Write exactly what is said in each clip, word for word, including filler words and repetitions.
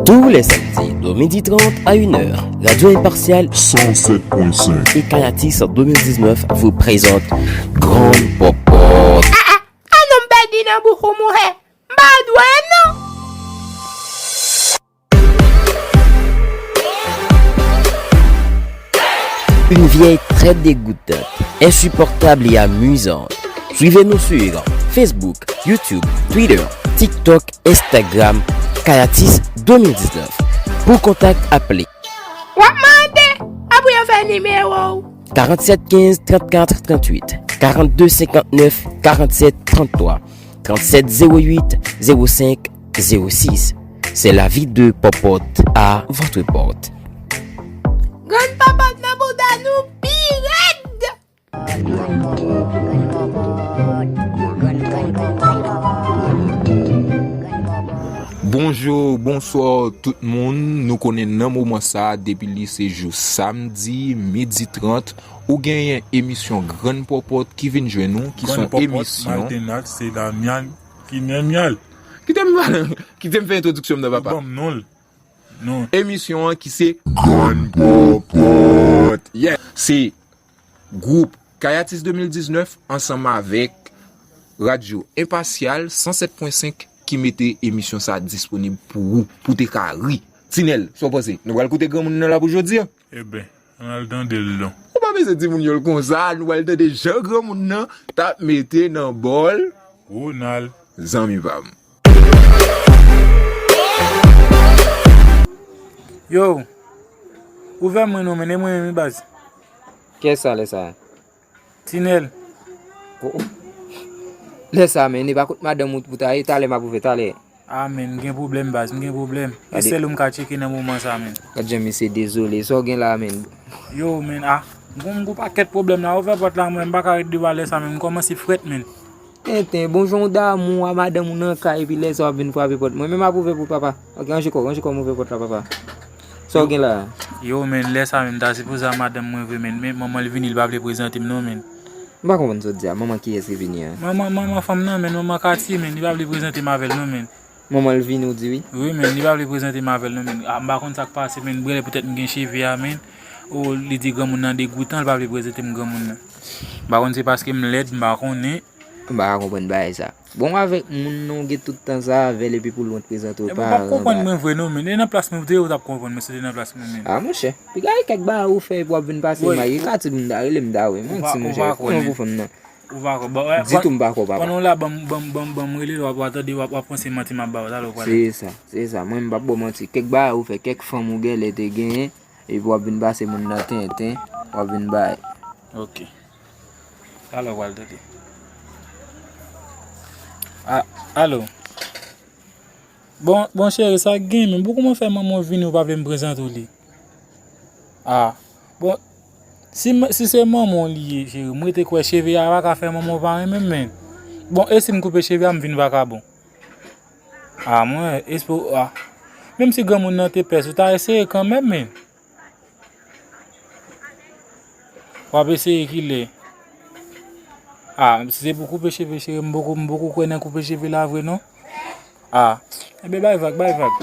Tous les samedis de midi trente à une heure, Radio Impartial cent sept point cinq et Kayatis deux mille dix-neuf vous présente Grann Pòpòt. Ah, ah, ah, non, m pèdi nan bouch ou, monchè. M pa dwe, non. Une vieille très dégoûtante, insupportable et amusante. Suivez-nous sur Facebook, YouTube, Twitter, TikTok, Instagram, Kayatis deux mille dix-neuf. Pour contact, appelez W ap mande, apre yo fè nimewo w. Quarante-sept quinze trente-quatre trente-huit, quarante-deux cinquante-neuf quarante-sept trente-trois, trente-sept zéro huit zéro cinq zéro six. C'est la vie de Pòpòt à votre porte. Grann Pòpòt nan bouda nou pi rèd. Bonjou, bonswa tout moun. Nou konnen nan moman sa a, depi li se jou samdi, midi trant, ou genyen emisyon Grann Pòpòt ki vin jwenn nou, ki se yon emisyon. Maltenak, se la myal ki men myal. Kite m, kite m fè entwodiksyon m nan, papa. Ban m non l. Non. Emisyon an ki se Grann Pòpòt. Yeah. Se gwoup Kayatis de mil diznèf ansanm avèk Radyo Enpasyal san sèt pwen senk ki mete emisyon sa a disponib pou ou, pou te ka ri. Tinèl, sa w panse? Nou pral koute granmoun nan la pou jodi a? Eben, ann al tande l non. Ou pa bezwen di moun yo l konsa, nou pral tande jan granmoun nan t ap mete nan bò l. Ronald. Zanmi pa m. Yo, ouvè mwen non, men e mwen menm wi baz. Kiyès sa lè sa a? Tinèl. Oh, oh. Lè sa a, men, e pa kot madanm ou pou ta ye, talè m ap ouvè, talè. Ah, men, m gen pwoblèm, baz, m gen pwoblèm. E sèl ou m ka tcheke nan moman sa, men. Gad jan misye dezole, sa w gen la, men. Yo, men, ah, m gon, m gon pakèt pwoblèm la, ouvè pòt la, mwen, m pa ka ret deyò a lè sa, men, m kòmanse frèt, men. Tenten, bon jan w damou a madanm ou nan kay, epi lè sa w ap vin frape pòt. Mwen menm ap ouvè pou papa. Ok, ranje kò w, ranje kò w, m ouvè pòt la, papa. Sa w gen la a? Yo, men, lè sa menm, m ta sipoze a madanm mwen vre, men, men manman l vini, li pa vle prezante m non, men. M pa konprann sa w di a. Manman kiyès ki vini an? Manman, manman fanm nan, men, manman Katie, men, li pa vle prezante m avè l non, men. Manman l vini, w di wi? Wi, men, li pa vle prezante m avè l non, men. Ah, m pa konn sa k pase, men, m genlè poutèt m gen cheve a, men. Oh, li di granmoun nan degoutan, li pa vle prezante m granmoun nan. M pa konn se paske m lèd, m pa konnen. M pa ka konprann bagay sa. Bon, avèk moun nan w gen tout tan sa avè l epi pou l wont prezante w pa renmen. Ou p ap konprann mwen vre non, men. E nan plas mwen, ou te, ou t ap konprann mwen, si w te nan plas mwen, men. Ah, monchè. Piga e kèk bagay ou fè epi w ap vin pase m a ye. Ka ti moun ta rele m ta wè. Manti, monchè. Kòman pou fanm nan? Ou pa kwè, ba, di tou m pa kwè, papa. Pandan w la, ban m, ban m, ban m, ban m rele l, w ap, w ap tande, w ap, w ap panse manti m ap ba w. Talè w pral. Se sa, se sa. Mwen, m p ap ba w manti. Kèk bagay ou fè, kèk fanm ou genlè te genyen, epi w ap vin pase moun nan tenten, w ap vin bay. Ok. Talè w pral tande. A, alo. Bon, bon, cheri, sa k gen, men? Bon, kòman fè manman w vini, ou pa vle m prezante w li? A, bon, si, si se manman w li ye, cheri, mwen te kwè cheve a pa ka fè manman w pa renmen m, men. Bon, e si m koupe cheve a, m vin vakabon? A, mwen, espo, a. Menm si granmoun nan te pès, ou ta eseye kanmenm, men. W ap eseye kilè? A, si se pou koupe cheve, cheri, m poko, m poko kwè nan koupe cheve la vre, non. A, enben, bay vag, bay vag.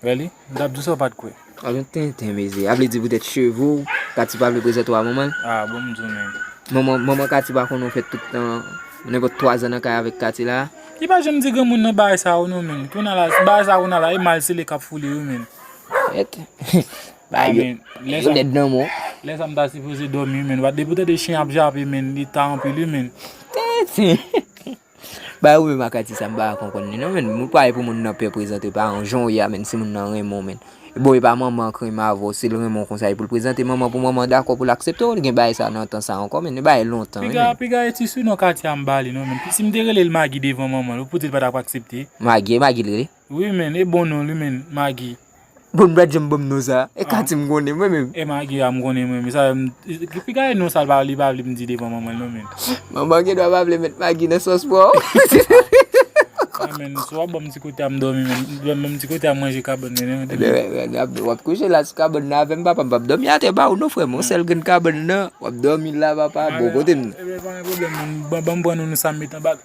Wè li? M t ap di w sa w pa t kwè. A, yon tenten, mezye. A vle di poutèt cheve w, Katy pa vle prezante w a manman l? A, bon, m di w menm. Manman, manman Katy pa konnen w fè tout tan, nenpòt twa zan nan kay avèk Katy la? Li pa janm di granmoun nan bagay sa yo non, men. Kounye a la, bagay sa kounye a la, e mal sele k ap foule yo, men. Èt. Bagay yo, men, lè yo sa, lèd nan men w. Lè sa m ta sipoze dòmi, men. Depi w tande chen ap jape, men, li ta anpil, wi, men. Tenten. Bagay ou menm ak Katy sa, m pa ka konprann li, non, men. Ou pa gen pou moun nan pè prezante paran w jan w ye a, men, si moun nan renmen w, men. Bon, e pa manman an k renmen avè w, si l renmen w konsa, e pou l prezante manman pou manman dakò pou l aksepte w, li gen bagay sa nan tan sa ankò, men, e bagay lontan, wi, men. Piga, piga e ti sinon Katy a m ba li, non, men. Si m te rele l Magi devan manman l, ou poutèt pa t ap aksepte. Magi, e Magi l rele? Wi, men, e bon non li, men, Magi. Bon, m pa t janm ban m non sa. E Katy m konnen, mwen menm. E Magi a m konnen, mwen menm. Sa, m, piga e non sa l pa, li pa vle m di devan manman l, non, men. Manman gen dwa pa vle met Magi nan sòs pou ou. A, men, si w ap ban m ti kote a m dòmi, men, ban m ti kote a m manje kabann, men, men, men. W ap, w ap kouche la sou kabann nan avè m, papa, m p ap dòmi atè ba ou, non, frè m. Yon sèl grenn kabann nan, w ap dòmi la, papa, bò kote m nan. Ebyen, pa gen pwoblèm, men. Ban, ban m pran nou, nou sa m met anba.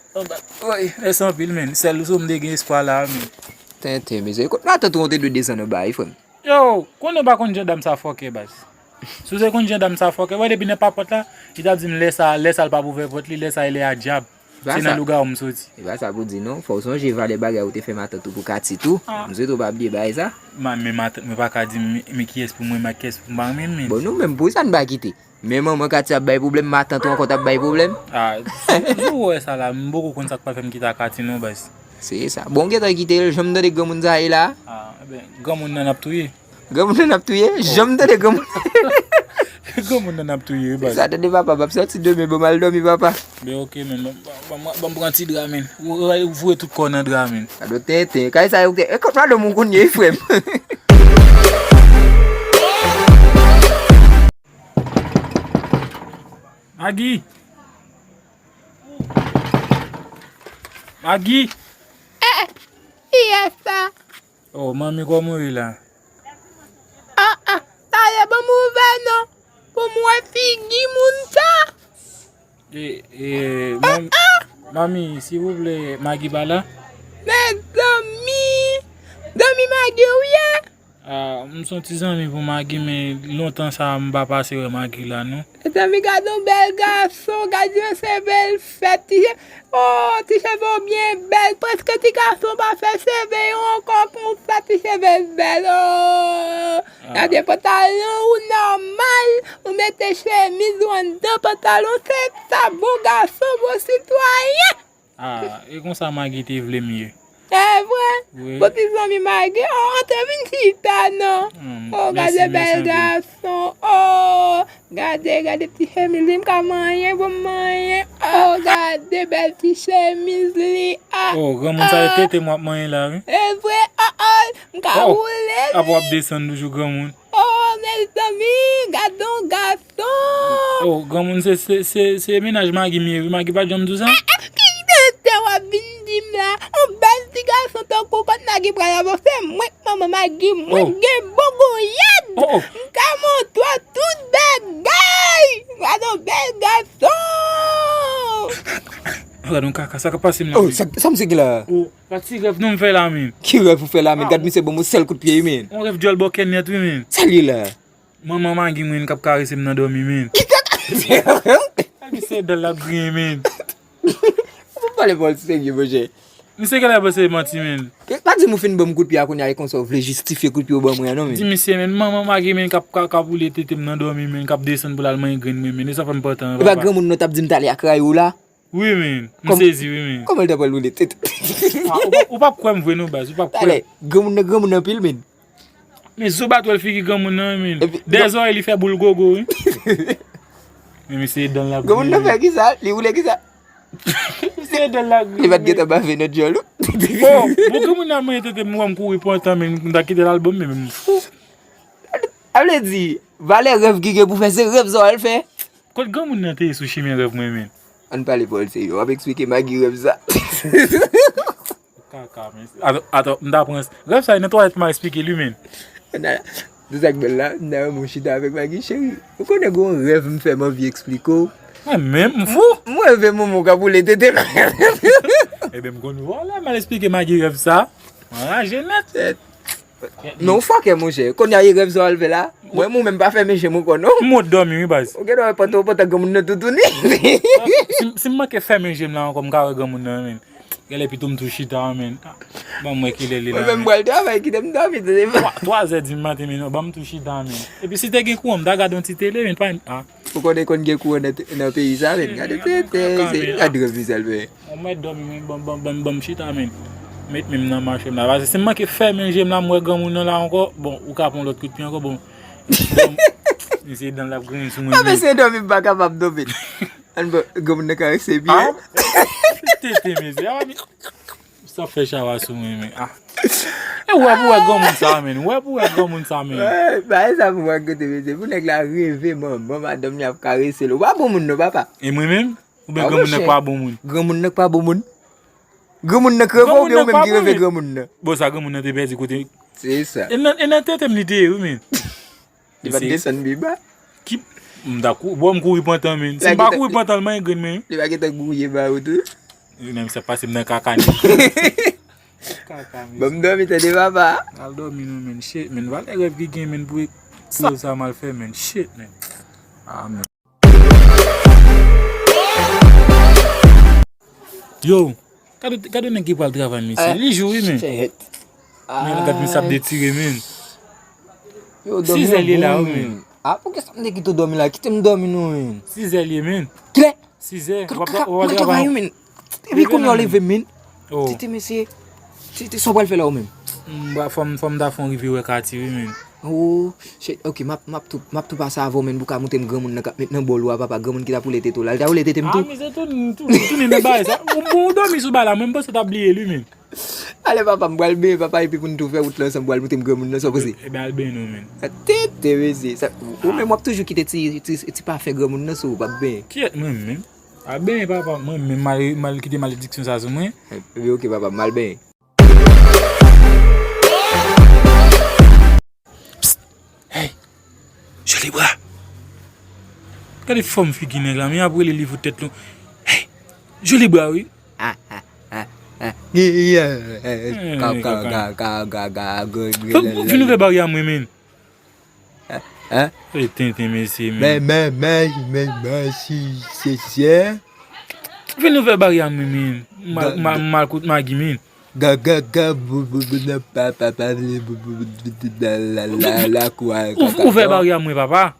Woy, mèsi anpil, men. Sèl sou m te gen espwa la, men. Tenten, mezanmi. Kot matant ou te dwe desann anba, wi, frè m? Yo, konnen w pa konn jan dam sa fòkè, baz. Si w te konn jan dam sa fòkè, wè depi nan papòt la, li t ap di m lè sa, lè sa l p ap ouvè pòt li, lè sa e lè a dyab. Se nan lougawou m soti. E pa sa pou di non, fò w sonje valè bagay ou te fè matant ou pou Katy tou. Ah. M swete w pa bliye bagay sa. Ma, men matant mwen pa ka di m, men kiyès pou mwen, ma kiyès pou m pa renmen, men. Bon, nou menm pou sa n pa kite. Men manman Katy ap bay pwoblèm, matant ou ankò t ap bay pwoblèm. Ah, sou, sou wè sa la, m poko konn sa k pral fè m kite a Katy non, baz. Se sa. Bon, w gentan kite l, jan m tande granmoun sa ye la. Ah, ebyen, granmoun nan ap touye. Granmoun nan ap touye? Jan m tande granmoun. Granmoun nan ap touye, wi, baz. Sa tande papa, m ap sòti demen, bon, m al dòmi, papa. Ben, oke, men, ban, ban, ban, ban m pran ti dra, men. Ou, ou, ou voye tout kò nan dra, men. Gade w tenten. Kay sa yo te, e kot madanm ou kounye, frè m? Maggie! Maggie! Eh, kiyès sa? Oh, manmi, kòman w ye la? Ah, ah, talè ban m ouvè non, pou m wè figi moun sa. E, e, manmi, silvouplè, Maggie pa la? Mezanmi, zanmi Maggie ou ye? Ah, m se yon ti zanmi pou Maggie, men lontan sa m pa pase wè Maggie la, non. Mezanmi, gade yon bèl gason, gade yon seve l fè, ti je-, oh, ti cheve w byen bèl, prèske ti gason pa fè seve yo ankò konsa, ti cheve l bèl, oh. Ah. Gade pantalon ou nòmal, ou mete chemiz ou anndan pantalon, se sa, bon gason, bon sitwayen. Ah, e konsa Maggie te vle m ye. E vre? Wi. Bon ti zanmi Maggie, oh, antre vin chita non. Hmm, oh, gade bèl gason. Oh, gade, gade ti chemiz li, m ka manyen, bon manyen. Oh, gade bèl ti chemiz li. Ah, oh, granmoun sa e tete m w ap manyen la, wi. E vre, oh, oh, m ka woule li. Apre w ap desann toujou, granmoun. Oh, mezanmi, gade yon gason. Oh, granmoun, se, se, se, se mennaj Maggie m ye, wi. Maggie pa t janm di w sa? Eh, eh, ki tenten w ap vin di m la? Yon bèl ti gason tankou w, kot Maggie pral avè w? Se mwen k manman Maggie, mwen k gen bon gouyad. Oh, oh. M ka montre w tout bagay. Gade yon bèl gason. Gade yon kaka, sa k ap pase m la? Oh, sa, sa misye gen la? Oh, pa ti rèv non m fè la, men. Ki rèv ou fè la, men? Gad misye ban m yon sèl kout pye, men. Yon rèv djòl bòkè nèt, wi, men. Sa l ye la? Manman Maggie mwen k ap karese m nan dòmi, men. Misye dan l ap griyen, men. Ou pale pawòl serye, monchè. Misye genlè panse e manti, men. Pa di m ou fin ban m kout pye a kounye a e konsa ou vle jistifye kout pye ou ban mwen an non, men. Di misye, men, manman Maggie, men, k ap, k ap, k ap woule tete m nan dòmi, men, k ap desann pou l al manyen grenn mwen, men. E sa fè m pantan an, papa. E pa granmoun nan t ap di m talè a k rayi w la? Wi, men. M sezi, wi, men. Kòman l ta pral woule tete? Ah, ou p ap, ou p ap kwè m vre non, baz. Ou p ap kwè m. Talè, granmoun nan, granmoun nan anpil, men. Men zo batwèl figi granmoun nan, men. Dèyè zòrèy li fè boul gogo, wi. Men misye dan l ap griyen. Granmoun nan fè kisa? Li woule kisa? Misye dan l ap griyen. Li pa t gentan bave nan djòl ou. Oh, bon, granmoun nan mwen tete m wè m kouri pantan, men m ta kite l al ban m, men m fou. A vle di, valè rèv ki gen pou fè, se rèv zòrèy l fè. Kot granmoun nan te ye sou chimen rèv mwen, men? Ann pale pawòl serye, w ap eksplike Maggie rèv sa. Kaka, men. Atò, atò, m ta pran rèv sa nan twalèt pou m al eksplike li, men. Nan, se sa k bèl la, m ta renmen w chita avèk Maggie, cheri. Ou konnen gon rèv m fè m anvi eksplike w. Mwen menm, m fou. M reve manman w k ap woule tete m. Ebyen, m konn vwala, m al eksplike Maggie rèv sa. M anraje nèt. Men w fòkè, monchè. Kounye a, e rèv sa w al fè la? Mwen, mwen menm pa fèmen je m ankò, non. M wont dòmi, wi, baz. Ou gen dwa wè pantan, pantan granmoun nan toutouni. Si, si m manke fèmen je m la ankò, m ka wè granmoun nan, men. Genlè pito m tou chita, men. Ban m wè kilè li la, men. Mwen menm m pral travay, kite m dòmi, tande. Twa, twa zè di maten, men, non, ban m tou chita, men. Epi si te gen kouran, m ta gade yon ti tele, men, pa, ah. Ou konnen konn gen kouran nan, nan peyi sa, men. Gade, se, se, se, gade rèv misye al fè. Mwen mèt dòmi, men, ban, ban, ban, ban m chita, men. Met men m nan mache m la. Paske si m manke fèmen je m la, m wè granmoun nan la ankò, bon, ou ka pran lòt kout pye ankò, bon. Bon, misye dan l ap griyen sou mwen, men. Mesye dòmi, m pa kapab non, men. Ann bon, granmoun nan karese pye. Ah, tete, mesye. Ah, men, sa fè chawa sou mwen, men. Ah. E wè pou wè granmoun sa, men. Wè pou wè granmoun sa, men. Bagay sa pou wè kote, mesye. Pou nèg la reve manman, madanm li ap karese l. Ou pa bon moun non, papa. E mwen menm? Oubyen granmoun nan k pa bon moun? Granmoun nan k pa bon moun. Granmoun nan k reve w oubyen ou menm ki reve granmoun nan? Bon, sa granmoun nan te pèdi kote. Se sa. E nan, e nan tete m li te ye, wi, men. Li pa t desann pi ba. Ki, m ta kou-, bon, m kouri pantan, men. Si m pa kouri pantan, l manyen grenn mwen. Li pa gentan gouye ba ou tou? Li menm sa pase m nan kaka nèt. Kaka, mesye. Ban m dòmi, tande, papa. Al dòmi non, men. Shit, men. Valè rèv ki gen, men, pou, pou sa m al fè, men. Shit, men. Ah, men. Yo, gade, gade nèg ki pral travay, mesye. Li jou, wi, men. Shit. Men, gade, misye ap detire, men. Yo, dòmi. Sizè li la, wi, men. Ah, poukisa m te kite w dòmi la? Kite m dòmi non, men. Sizè li ye, men. Kilè? Sizè. Gade w ap travay, men. Epi kounye a w leve, men. Oh. Tete, mesye. Tete, sa w pral fè la, ou menm? M ba, fò m, fò m ta fè yon rive wè Kati, wi, men. Oh, shit, ok, m ap, m ap tou, m ap tou pase avè w, men, pou w ka montre m granmoun nan k ap met nan bòl ou a, papa, granmoun ki t ap woule tete w la. Li ta woule tete m tou. Ah, men se tou, tou, tounen nan bagay sa. Ou, ou dòmi sou bagay la, mwen, m panse w t ap bliye li, men. Ale, papa, m pral benyen, papa, epi pou n tou fè wout la ansanm, pral montre m granmoun nan, sa w panse? Ebyen, al benyen non, men. Tete, mesye, sa, ou menm w ap toujou kite ti, ti, ti pafen granmoun nan sou ou, p ap benyen. Kiyès mwen menm? Al benyen, papa, mwen menm, mal, mal kite malediksyon sa sou mwen. Ebyen, ok, papa, m al benyen. Psst! Hey! Joli bra! Gade fòm figi nèg la, men ap rele li pou tèt lon. Hey! Joli bra, wi. Fè, fè, fè, fè baryè a mwen, men. Hein? E tenten, mesye, men. Men, men, men, men, men, si, se, se. Vin ouvè baryè a mwen, men. Mal, mal, mal kout magi, men. Ga, ga, ga, bou, bou, bou, nan, pa, pa, pa, vle, bou, bou, bou, bou, bou, nan, la, la, la, la, kou a, ou, kaka, ouvè baryè a mwen, papa.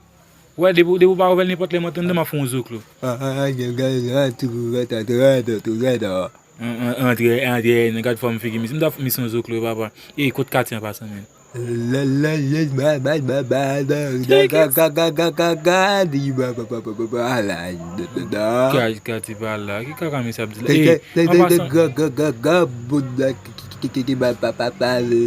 Wè, depi, depi ou pa ouvè l nenpòt lè, mwen tande m ap fè yon zoklo. Ah, ah, ah, ga, ga, ga, tou rèd, tou rèd, tou rèd, oh. An, an, antre, antre, nan gad fòm figi misye. M ta fout misye yon zoklo, papa. E kot Kati an pasan, men? La, la, la, ba, ba, ba, ba, da, ga, ga, ga, ga, ga, ga, di, ba, ba, ba, ba, ba, ba, la, da, da, da. Ka-, Kati pa la. Ki kaka misye ap di la? E, an pasan. Ga, ga, ga, ga, bouda, ki, ki, ki, ki, ki, ba, ba, ba, ba, le,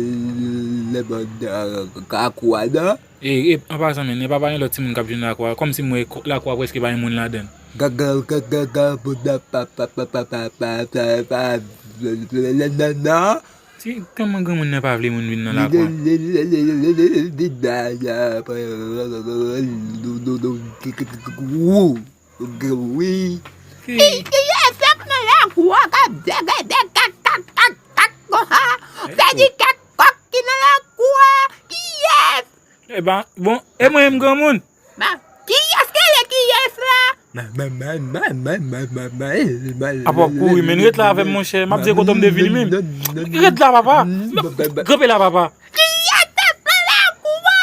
le, ba, da, ga, kwa, da. E, e, an pasan, men, e pa, pa gen lòt timoun k ap jwenn lakwa. Kòmsi m wè ko-, lakwa prèske pa gen moun ladan l. Ga, ga, ga, ga, ga, bouda, pa, pa, pa, nan, nan. Ti, kòman granmoun nan pa vle moun vin nan lakwa? Wi. Ki, kiyès k nan lakwa k ap degade kak, kak, kak, kak, konsa? Sa di kèk kòk ki nan lakwa. Kiyès? E ben, bon, e mwen menm granmoun. Ba, kiyès ki rele kiyès la? Ma, ma, ma, ma, ma, ma, ma, ma, eh, ma, apa w ap kouri, men ret la avè m, monchè. M ap di kote m te vini menm. Ret la, papa. Kanpe la, papa. Kiyès k nan lakou a?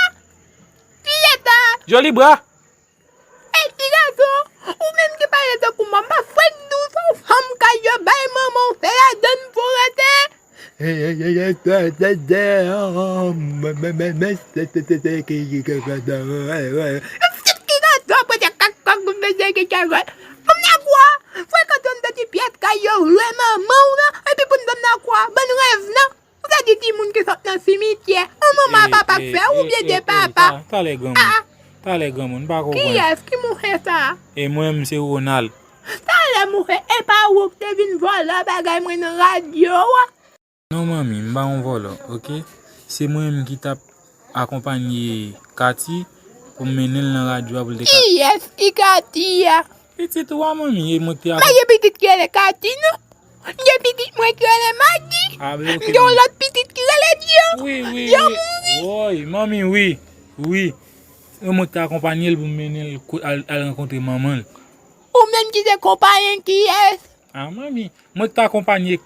Kiyès la? Joli bra. Ey, ti gason, ou menm ki pale tankou manman, fwèt dous ou fanm kay yo bay manman w, se ladann pou w rete. Ey, ey, ey, ey, tè, tè, tè, oh, oh, men, men, men, men, se, se, se, se, ki, ki, ki, ki, ki, eh, eh. Ti gason, pwete kak, kak, mesye ki kè vre. Fanm nan kwa, frekante yon ti pyès kay yo, lwen manman w nan, epi pou n fanm nan kwa, bann rèv nan. Ou ta di timoun ki sot nan simityè. Yon manman, papa k fè, oubyen de papa. Talè granmoun. Talè granmoun, m pa konprann. Kiyès? Ki mouche sa? E mwen, m se Ronald. Talè mouche, e pa ou k te vin vòlò bagay mwen nan radyo a? Non, manmi, m pa yon vòlò, oke? Se mwen menm ki t ap akonpanye Kati pou m mennen l nan radyo a pou l te ka. Kiyès ki Kati a? Pitit ou a, manmi, e mwen ki te akonpanye. Pa gen pitit ki rele Kati, non. M gen pitit mwen ki rele Magi. Ah, men oke, manmi. M gen yon lòt pitit ki rele Dyo. Wi, wi, wi. Dyo mouri. Woy, manmi, wi. Wi. E mwen ki te akonpanye l pou m mennen l ko-, al, al rankontre manman l. Ou menm ki te konpayen kiyès? Ah, manmi, mwen ki te akonpanye,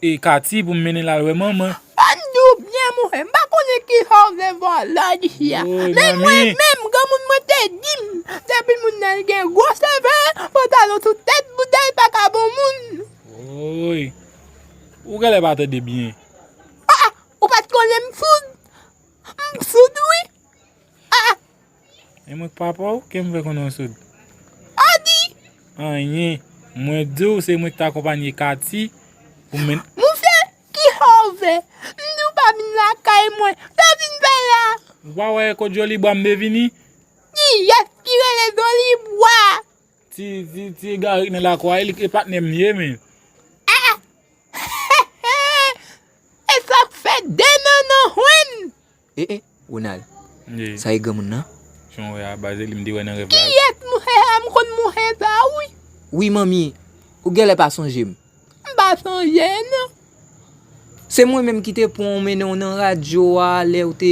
e, Kati pou m mennen l al wè manman. Ann di w byen, mouche, m pa konnen kisa w vle vòlò di fi a. Woy, manmi. Men mwen menm, granmoun mwen te di m, depi moun nan gen gwo cheve, pantalon sou tèt bouda, l pa ka bon moun. Woy. Ou genlè pa tande byen. Ah, ah, ou pa t konnen m soud? M soud, wi. Ah, ah. E mwen k papa w, ke m fè konnen w soud? Adi! Anyen. Mwen di w, se mwen k te akonpanye Kati pou men. Monchè, kisa w fè? M di w pa vin lakay mwen. Sa w vin fè la? Ou pa wè kot Jolibwa m te vini? Kiyès ki rele Jolibwa? Ti, ti, ti egare k nan lakou a, e li, e patnè m ye, men. Ah! E sa k fè de nan nan hwenn? E, e, Ronald. Wi. Sa e granmoun nan? Jan w wè a, baz, e li m te wè nan rèv la. Kiyès mouche sa? M konn mouche sa, wi. Wi, manmi. Ou genlè pa sonje m. M pa sonje, non. Se mwen menm ki te pran w mennen w nan radyo a lè w te.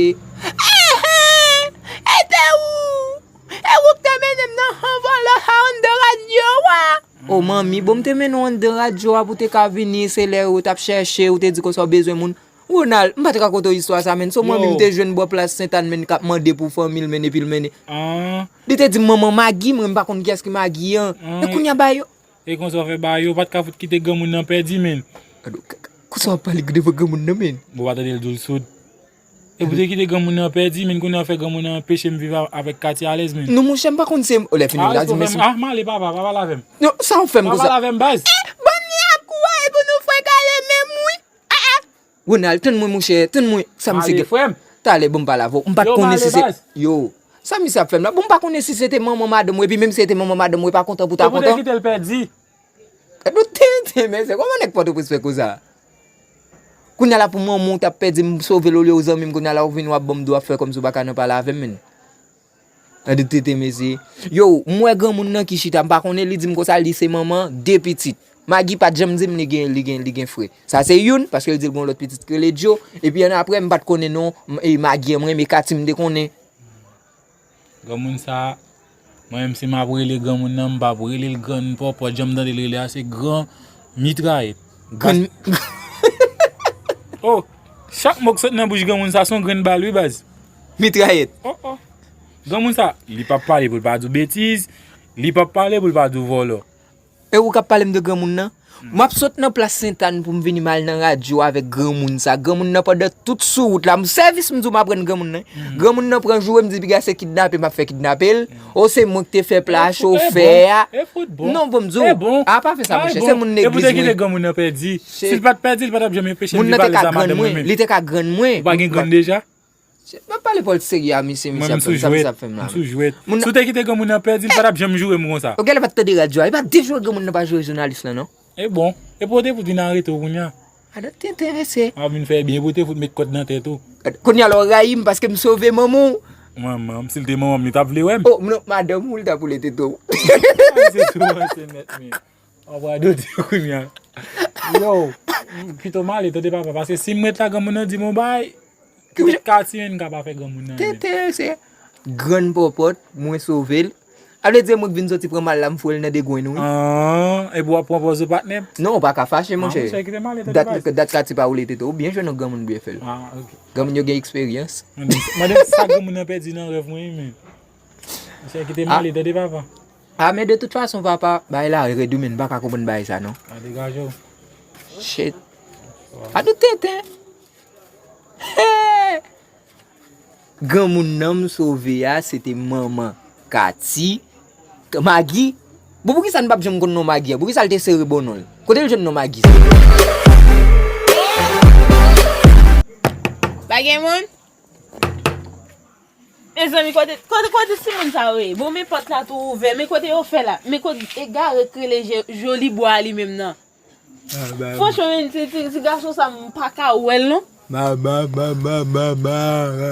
Enhen! E te ou! E ou k te mennen m nan han vòlò sa anndan radyo a! O manmi, bon, m te mennen w anndan radyo a pou te ka vini, se lè yo t ap chèche, ou te di konsa w bezwen moun. Ronald, m pa t rakonte w istwa sa, menn. Se mwen menm te jwenn bò plas Sentàn, menn, k ap mande pou fanmi l, menn, epi l mennen. Li te di m manman Magi, mwen m pa konn kiyès ki Magi an. E kounye a ba yo. E konsa w fè ba yo, w pa t ka fout kite granmoun nan pèdi, menn. Konsa w ap pale devan granmoun nan, menn. Bon, w pa tande l di w l soud. E pou te kite granmoun nan pèdi, menn, kounye a w fè granmoun nan anpeche m viv a- avèk Katy alèz, menn. Non, monchè, m pa konn se. O, lè fini, w ta di m mèsi. Ah, m ale, papa, papa, lave m. Non, sa w fè m konsa? Papa, lave m, baz. Bon, ni ap kouri pou nou frekale menm, wi. Ronald, tann mwen, monchè, tann mwen. Sa misye gen. Talè, bon, m pale avè w. M pa t konnen si se. Yo. Sa misye ap fè m la? Bon, m pa konnen si se te manman madanm ou, epi menm si se te manman madanm ou, e pa kontan pou ta kontan. Kite l pèdi. Gad yon tenten, mesye, kòman nèg Pòtoprens fè konsa? Kounye a la pou manman w t ap pèdi m sove l olye w zanmi m, kounye a la ou vin w ap ban m do ap fè kòmsi w pa ka nan pale avè m, menn. Gad yon tenten, mesye. Yo, m wè granmoun nan ki chita, m pa konnen, li di m konsa, li se manman de pitit. Magi pa t janm di m li gen, li gen, li gen frè. Sa se youn, paske l di l gen yon lòt pitit ki rele Joe. Epi annapre, m pa t konnen non, m- e Magi an, m renmen Katy, m te konnen. Granmoun sa, mwen menm si m ap rele granmoun nan, m p ap rele l grann pòpòt, jan m tande l rele a, se gran mitrayèt. Grann. Oh, chak mo k sot nan bouch granmoun sa, se yon grenn bal, wi, baz. Mitrayèt. Oh, oh. Granmoun sa, li p ap pale pou l pa di w betiz, li p ap pale pou l pa di w vòlò. E ou k ap pale m de granmoun nan? M ap sot nan plas Sentàn pou m vini m al nan radyo avèk granmoun sa. Granmoun nan pandan tout sou wout la, m sèvis m di w m ap rann granmoun nan. Granmoun nan pran joure m di piga se kidnape m ap fè kidnape l. O se mwen ki te fè pla chofè a. Non, bon, m di w. A pa fè sa, monchè. Se moun negliz mwen. Granmoun nan pèdi. Si l pa t pèdi, li pa t ap janm anpeche m viv avèk zam madanm mwen menm. Li te ka grann mwen. Ou pa gen grann deja? M ap pale pòl serye a misye, misye ap fè m sa, misye ap fè m la. M sou jwèt. Si w te kite granmoun nan pèdi, li pa t ap janm joure m konsa. Ou genlè pa t tande radyo a, li pa t di jwe granmoun nan pa joure jounalis lan non. E bon, e pou w te fout vin arete w kounye a. Adan tenten mesye. M ap vin fè byen pou w te fout met kòd nan tèt ou. Kounye a la w rayi m paske m sove manman w. Manman m, si l te manman m, li t ap vle wè m. Oh, non, madanm ou, li t ap woule tete w. Misye tou ranse nèt men. Anba dote kounye a. Yo, m- pito m ale tande papa, paske si m ret la granmoun nan di m yon bagay, kite Katy menm ka pa fè granmoun nan anyen. Tenten, se grann pòpòt, mwen sove l. A vle di mwen k vin soti pran mal la, m foure l nan de grenn, wi. Ah, epi w ap pran pòz ou patnè? Non, ou pa ka fache, monchè. Ah, monchè, kite m ale tande papa. Dat Katy pa woule tete, ou byen jwenn yon granmoun byen fè l. Ah, ok. Granmoun yo gen eksperyans. Mande m sa granmoun nan pèdi nan rèv mwen, wi, men. Monchè, kite m ale tande papa. Ah, men de tout fason, papa, bagay la rèd wi, men m pa ka konprann bagay sa non. A degaje w. Shit. A tout tenten. Hey! Granmoun nan m sove a, se te manman Katy. Magi. Bon, poukisa n p ap janm konn non Magi a? Poukisa l te sere bon non l? Kote l jwenn non Magi sa? Pa gen moun? Mezanmi, kote, kote, kote timoun sa yo ye? Bon, men pòt la tou ouvè, men kote yo fè la? Men kote egare k rele je- Joli Bwa a li menm nan? Franchman, men, ti, ti, ti gason sa, m pa ka wè l, non. Ma, ma, ma, ma, ma, ma, ma,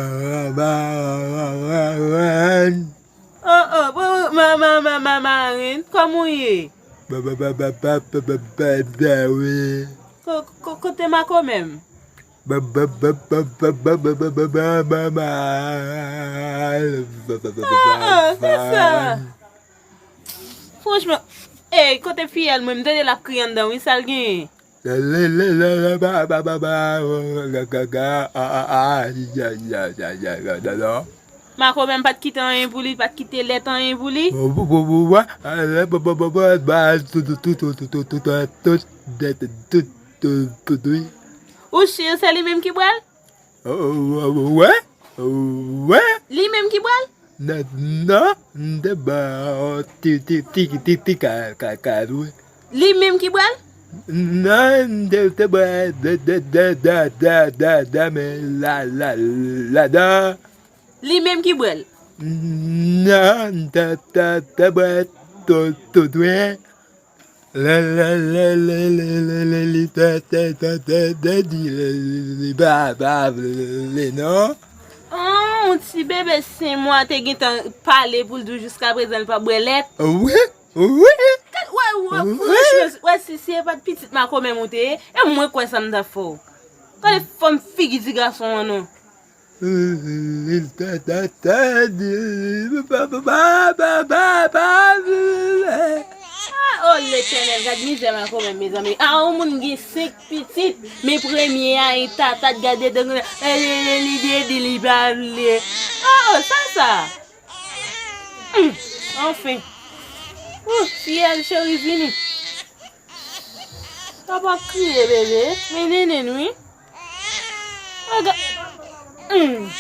ma, ma, ma, ma, ma, ma, ma, ma, ma, marenn, kòman w ye? Ba, ba, ba, ba, ba, ba, ba, ba, ba, wi. Ko-, ko-, kote makomè m? Ah, ah, sa sa? Franchman, ey, kote fiyèl mwen, m tande l ap kriye anndan wi, sa l genyen? Makomè m pa t kite anyen pou li, pa t kite lèt anyen pou li. Ou si se li menm ki bwè l? Wè? Wè? Li menm ki bwè l? Non, non, m te ba ti, ti, ti, ti, ti ka, ka, ka, wi. Li menm ki bwè l? Non, m te, te ba da, da, da, da, da, da, da, men la, la, ladan. Li menm ki bwè l? Non, m te, te, te ba tout, tout, wi. Lè, lè, lè, lè, lè, lè, lè, li tè, tè, tè, tè, tè, di, lè, li, li, li, pa, pa vle, non. Oh, yon ti bebe senk mwa te gentan pale pou l di w jiskaprezan l pa bwè lèt. Wi, wi. Wè, wè, franchman, wè, si, si e pa t pitit makomè m ou te ye, e mwen kwè sa m t ap fè w. Gade fòm figi ti gason an non. Ah, oh Letènèl, gad mizè makomè, mezanmi. Ah, yon moun gen senk pitit, men premye a, e tatat, gade dan li, li, li, li, li, li pa vle. Ah, oh, sa, sa. Hmm, anfen. Oh, fiyèl cheri vini. Papa kriye, bebe. Men nenenn, wi. Aga. Hmm.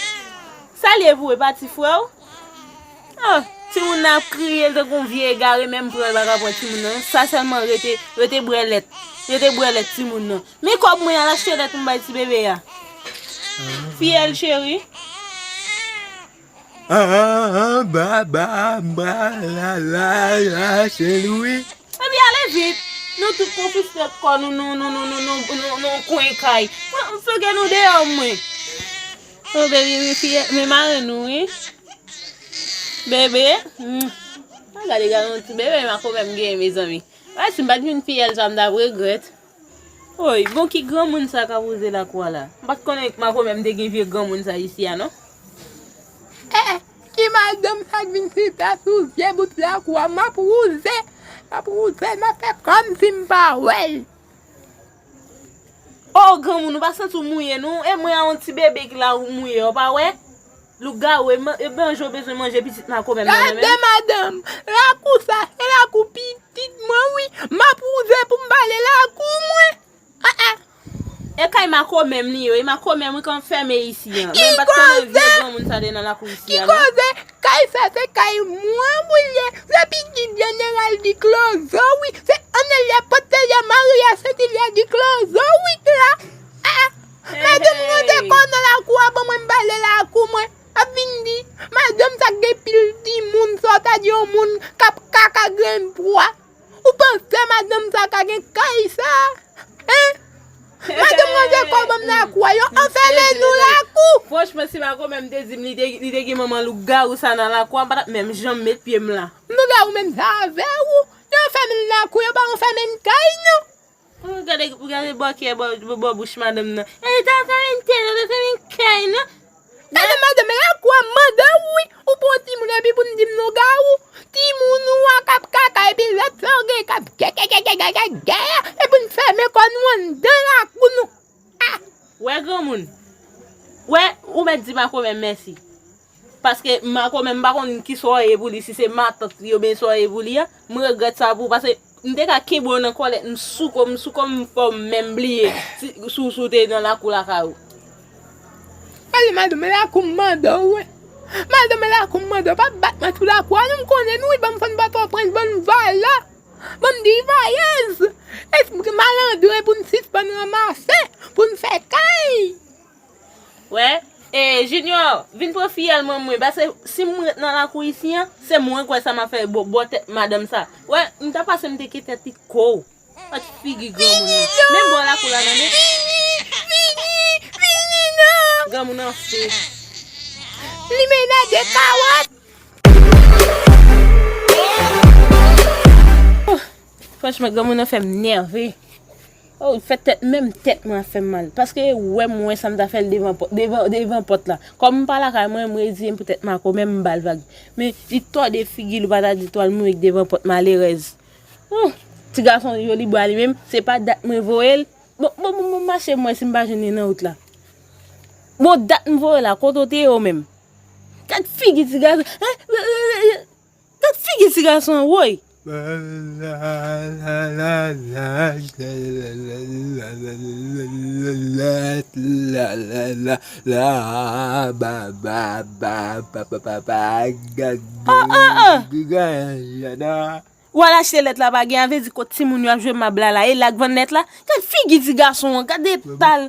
Sa l ye pou e pa ti frè w? Ah, timoun nan ap kriye, l tankou yon vye egare, menm pran l pa ka pran timoun nan. Sa sèlman rete, rete bwè lèt. Rete bwè lèt timoun nan. Men kòb mwen al achte lèt m bay ti bebe a. Fiyèl cheri. Ah, ah, ah, ba, ba, ba, la, la, la, Saint Louis. Epi ale vit. Nou tout konfiske kò nou, nou, nou, nou, nou, nou, nou, nou kwen kay. Mwen, m fouke nou deyò, mwen. Oh, baby, men fiyè, men mare nou, wi. Bebe, hmm. A gade, gade yon ti bebe, makomè m genyen, mezanmi. Ay, si m pa t jwenn fiyèl sa, m t ap regrèt. Oy, bon, ki granmoun sa k ap wouze lakou a la? M pa t konnen makomè m te gen vye granmoun sa isi a, non. Eh, ki madanm sa k vin chita sou vye bout lakou a? M ap wouze, m ap wouze, m ap fè kòmsi m pa wè l. Oh, granmoun, ou pa santi w mouye, non? E mwen a yon ti bebe ki la ou mouye, ou pa wè? Lougawou, e man-, e manje w bezwen manje pitit makomè m nan men. Gade, madanm, lakou sa, se lakou pitit mwen, wi. M ap wouze pou m pa ale lakou mwen. Ah, ah. E kay makomè m li ye, e makomè m wi k ap fèmen isi an. Men m pa t konnen vye granmoun sa te nan lakou isi a, non. Ki koze? Kay sa se kay mwen wi l ye. Se pitit jeneral Di Klozo wi. Se Anelya Potelya Maria Sentilia Di Klozo wi k la. Ah, ah. Madanm, rantre kò w nan lakou a, ban mwen m pale lakou mwen. Ap vin di, madanm sa gen pil timoun, sa w ta di yon moun k ap kaka grenn pwa. Ou panse madanm sa ka gen kay sa? Hein? Madanm, rantre kò w ban m lakou a, yo anfèmen nou lakou. Franchman, si makomè m te di m li te, li te gen manman lougawou sa nan lakou a, m pa t ap menm janm met pye m la. Lougawou menm sa avè w? Yo anfèmen l lakou, yo pa anfèmen l kay, non. Oh, gade, gade bòkyè bò, bò, bò bouch madanm nan. E ta fèmen tèt, ta fèmen kay, non. Gade madanm, e lakou a m mande w wi. Ou pran timoun epi pou n di m lougawou. Timoun ou a k ap kaka epi lòt sa w gen k ap gè, gè, gè, gè, gè, gè, gè, epi n fèmen kò nou anndan lakou nou. Ah! Wè granmoun. Wè, ou mèt di makomè m mèsi. Paske makomè m pa konn kisa w ye pou li, si se matant li oubyen sa w ye pou li a. M regrèt sa pou ou, paske m te ka kenbe w nan kòlèt, m sou kò, m sou kò m fè w menm bliye si, si w te nan lakou lakay ou. Ale madanm, e lakou m mande w, wi. Madanm, e lakou m mande w, pa bat mwen sou lakou a, non, m konnen nou, wi, ban m fann Pòtoprens, bann vòlò. Bann divayèz. Espri malandren pou n sispann ranmase, pou n fè kay. Wè, e, Junior, vin pran fiyèl mwen mwen, paske si m ret nan lakou isi an, se mwen kwè sa m ap fè bò, bò tèt madanm sa. Wè, m ta pase m te ke tèt li kou. Gad figi granmoun nan. Menm bò lakou la, tande. Vini, vini, vini non. Granmoun nan fou. Li mennen de kawòt. Oh, franchman, granmoun nan fè m nève. Oh, fè tèt, menm tèt mwen ap fè m mal. Paske wè m wè sa m ta fè l devan pòt, devan, devan pòt la. Kòm m pa lakay mwen, m reziyen m pou tèt makomè m, m ba l vag. Men li tòde figi l, ou pa ta di twal mwen devan pòt malerèz. Oh, ti gason joli bwa li menm, se pa dat mwen voye l. Bon, bon, bon, bon, mache m wè si m pa jwenn li nan wout la. Bon, dat m voye la, kote w te ye w menm? Gad figi ti gason. Gad figi ti gason an, woy. Ah, ah, ah. Ou al achte lèt la pa gen, a vle di kot timoun yo ap jwe mab la la, e la k vann lèt la? Gad figi ti gason an, gad eta l.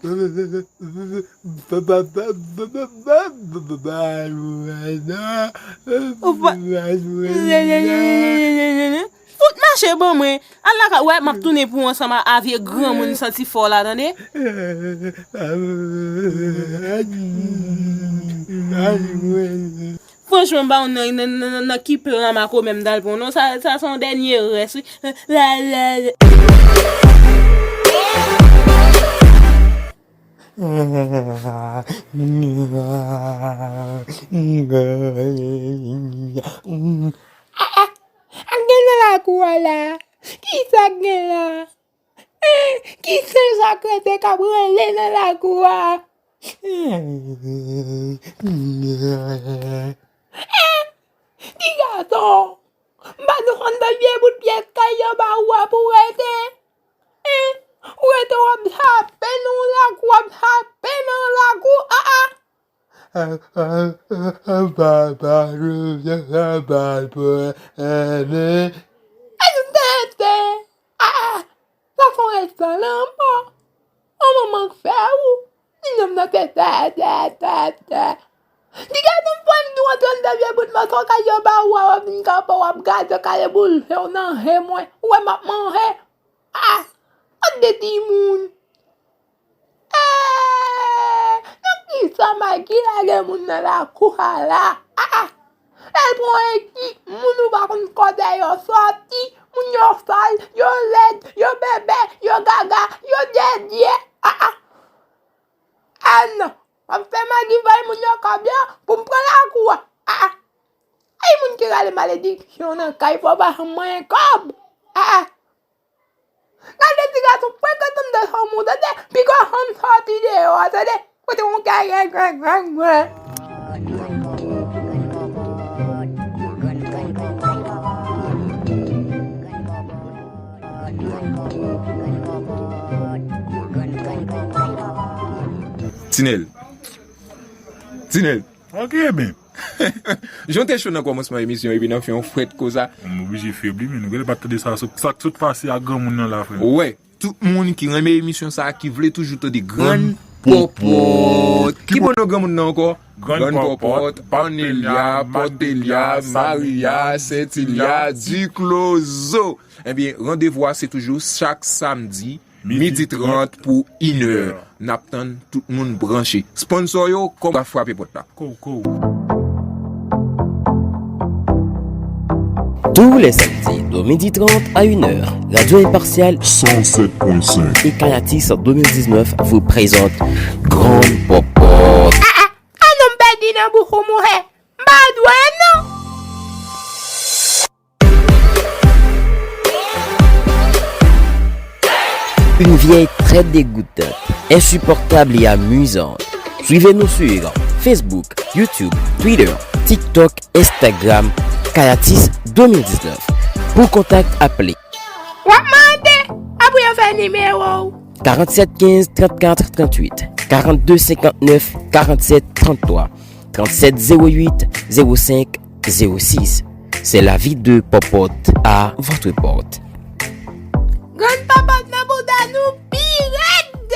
Ou pa- Fout mache ban mwen. Al lakay, wè, m ap tounen pou w ansanm a, a vye granmoun santi fò la, tande? Franchman, ba w nan, nan, nan, nan, nan ki plan makomè m t al pran w, non, sa, sa se yon dènye rès, wi. La, la, la. Ah, ah, sa k gen nan lakou a la? Kisa k gen la? Eh, ki senj sa k rete k ap rele nan lakou a? Eh, ti gason, m pa t konn de vye bout pyès kay yo ba ou a pou w rete. Eh, ou rete w ap jape nan lakou, w ap jape nan lakou, ah, ah. Papa, nou fè sa mal pou ane. Ay, nou tete. Ah, sa fè w ret san lanmò. An manman k fè ou. Li menm nan tete, tete, tete. Di gade m pran dou antre anndan vye bout mòso kay yo ba ou a, w ap vin kanpe, w ap gade kale boul je w nan je mwen. Ou wè m ap manje. Ah, gad de timoun. Eh, nan kisa Maggie lage moun nan lakou a la? Ah, ah. Lè l pran ekip moun ou pa konn kote yo soti, moun yo sal, yo lèd, yo bèbè, yo gaga, yo dèdye. Ah, ah. Ah non, m ap fè Maggie bay moun yo kòb yo pou m pran lakou a. Ah, ah. Ay, moun ki rale malediksyon nan kay fò pa janm manyen kòb. Ah, ah. Gade ti gason, frekante m de son moun, tande? Piga janm soti deyò a, tande? Kote yon kay, gwen, gwen, gwen, gwen. Tinèl. Tinèl. Ok, men. Jan te cho nan kòmansman emisyon, epi nan fen, yon frèt konsa. M oblije febli, men nou genlè pa t tande sa, sa k sot pase ak granmoun nan la, frè m. Wè, tout moun ki renmen emisyon sa, ki vle toujou tande Grann Pòpòt. Ki bon non granmoun nan ankò? Grann Pòpòt, Pòtelya, Pòtelya, Maria, Sentilya, Diklozo. Ebyen, randevou a se toujou chak samdi, midi trant pou inè. N ap tann tout moun branche. Sponsor yo, kòman frape pòt la? Kou, kou. Tous les samedis de midi trente à une heure, Radio Impartiale cent sept point cinq et Kayatis deux mille dix-neuf vous présente Grann Pòpòt. Ah, ah, ah non, m pèdi nan bouch ou, monchè. M pa dwe, non. Une vieille très dégoûtante, insupportable et amusante. Suivez-nous sur Facebook, YouTube, Twitter, TikTok, Instagram, Kayatis deux mille dix-neuf. Pour contact, appelez. W ap mande, apre yo fè nimewo w. Quarante-sept quinze trente-quatre trente-huit, quarante-deux cinquante-neuf quarante-sept trente-trois, trente-sept zéro huit zéro cinq zéro six. C'est la vie de Popote à votre porte. Grann Popote nan bouda nou pi rèd.